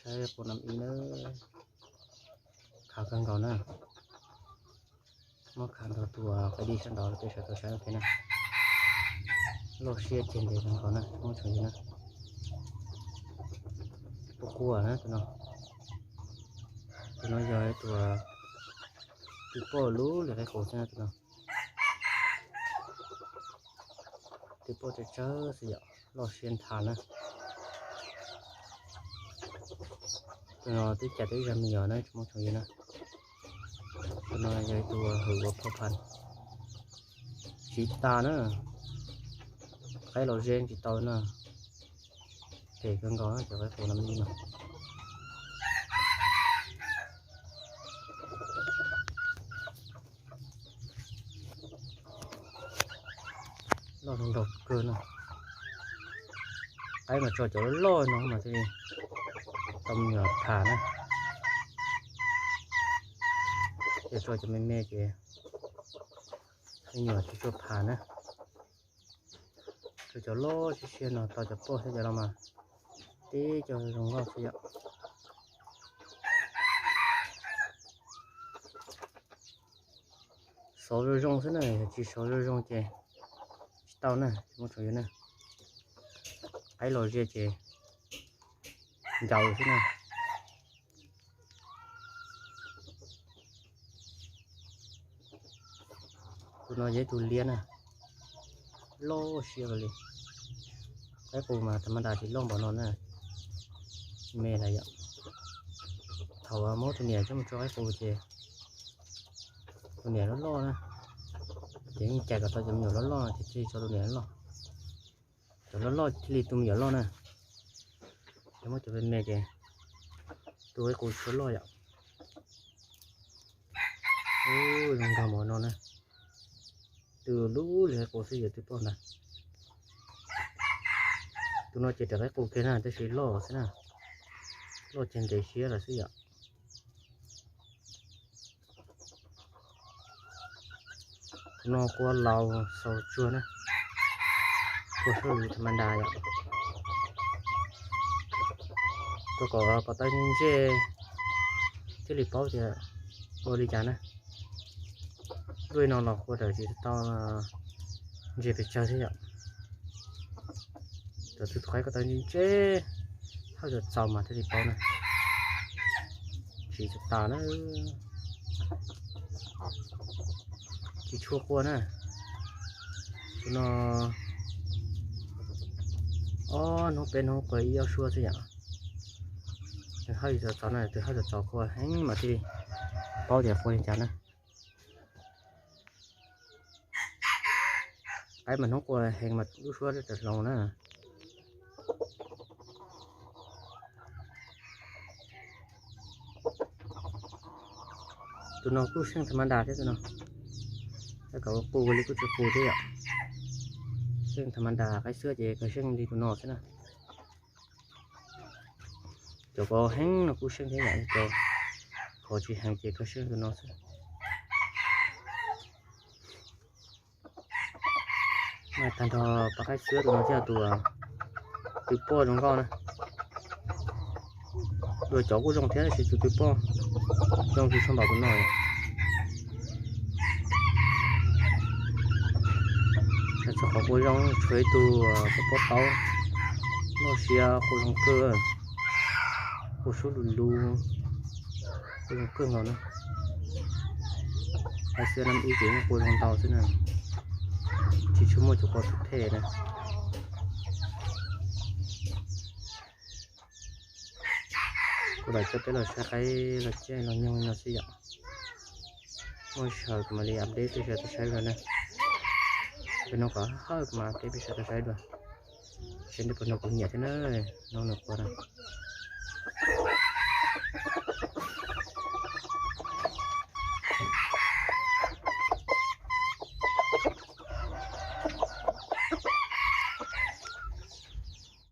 Saib qus nam ib na, khav kawg nkaus na. Muab khav nrog tus qaib dib sab nraud rau peb sawv daws saib thiab na. Loj siab ceg ntev kawg nkaus na tsoom phooj ywg na. Quaj quaj na tus no. Tus no yog tus tw poj lub li qaib qus xwb na tus no. Tw poj tsawg tsawg xwb yom, loj siab nthav na. Tus no twb cas twb zag me nyuam na tsoom phooj ywg na. Tus no yog ib tug hwm ua phaj phan tsis tas na. Qaib los ze tsis tau na. Phem kawg nkaus cov qaib qus no me no. Loj nrog kawg no. Qaib mas tso cov loj loj no mas thiaj li tau me nyuam pham na. Yog tso cov me me ces me nyuam tsis tshua pham na. Tso cov loj siab siab no tau cov poj thiab cov los mas tib co zoo nkauj xwb yom. Xov zoo zoo xwb na, yog tsis xov zoo zoo ces tsis tau na tsoom phooj ywg na. Qaib los ze ces ncaus xwb na. Tus no yog ib tug liab na, loj siab li. Qaib qus mas tham ma das tsis loj npaum no na, me lawm yom. Thaum muab tus niam coj mus tso qaib qus ces tus niam loj loj na, ces yeej cais kom tau cov me nyuam loj loj ces thiaj li tso tus niam loj. Cov loj loj thiaj li tu me nyuam loj na. Yog muab cov me me ces tu qaib qus tsis loj yom. Zoo nkauj npaum no na. Tw lub li qaib qus xwb yog tw poj ntag. Tus no ces raws qaib qus kiag na tab sis loj xwb na, loj ceg ntev siab lawm xwb yom. Tus no qua laus xaus tsuag na, qua suab lus tham ma das yom. Rau kom pov tawb ntsej thiaj li paub tias ua li cas na. Lub no los qua tawm tsis tau ntsej pes tsawg thiab yom. Cov tug qaib ko taw ntsej ntsej, hawj txaus txaus mas thiaj li paub na. Tsis tas na. Tsis tshua qua na. Tus no ob hnub peb hnub qua ib ob suab xwb yom. Hawj txaus txaus na, tus hawj txaus txaus qua heev mas thiaj li paub tias qua li cas na. Qaib mas hnub qua heev mas lub suab raws hloov na. Tus no kuj seej tham ma das thiab tus no. Tab kom qus li kuj tsis qus thiab yom. Seej tham ma das, qaib xwb ces kawg seej li tus no xwb na. Cov ko heev no kuj seej thiab yom, cov ko tsis heev ces kawg seej tus no xwb. Mas tag nrho pab qaib xwb tus no thiab tus tw poj zoo nkauj na. Dua cov kuj zoo thiab tab sis tus tw poj zoo tsis tshua npaum tus no. Txog qhov qua zoo tshuav ib tug tw poj taub, loj siab qua zoo kawg, qua suab lus lus, qua zoo kawg nkaus na. Qaib xwb nab ib ces yeej qua zoo ntau xwb na, tsis tshua muaj cov qua thej na. Kuv lam coj peb los saib qaib los caij los nyoog li no xwb yom. Muaj sij hawm kuv mam li update peb sawv daws tau saib dua na. Peb hnub qhov hawj kuv mam update peb sawv daws tau saib dua. Seb nws puas nrog kuv nyiam thiab na, hnub nws qua na.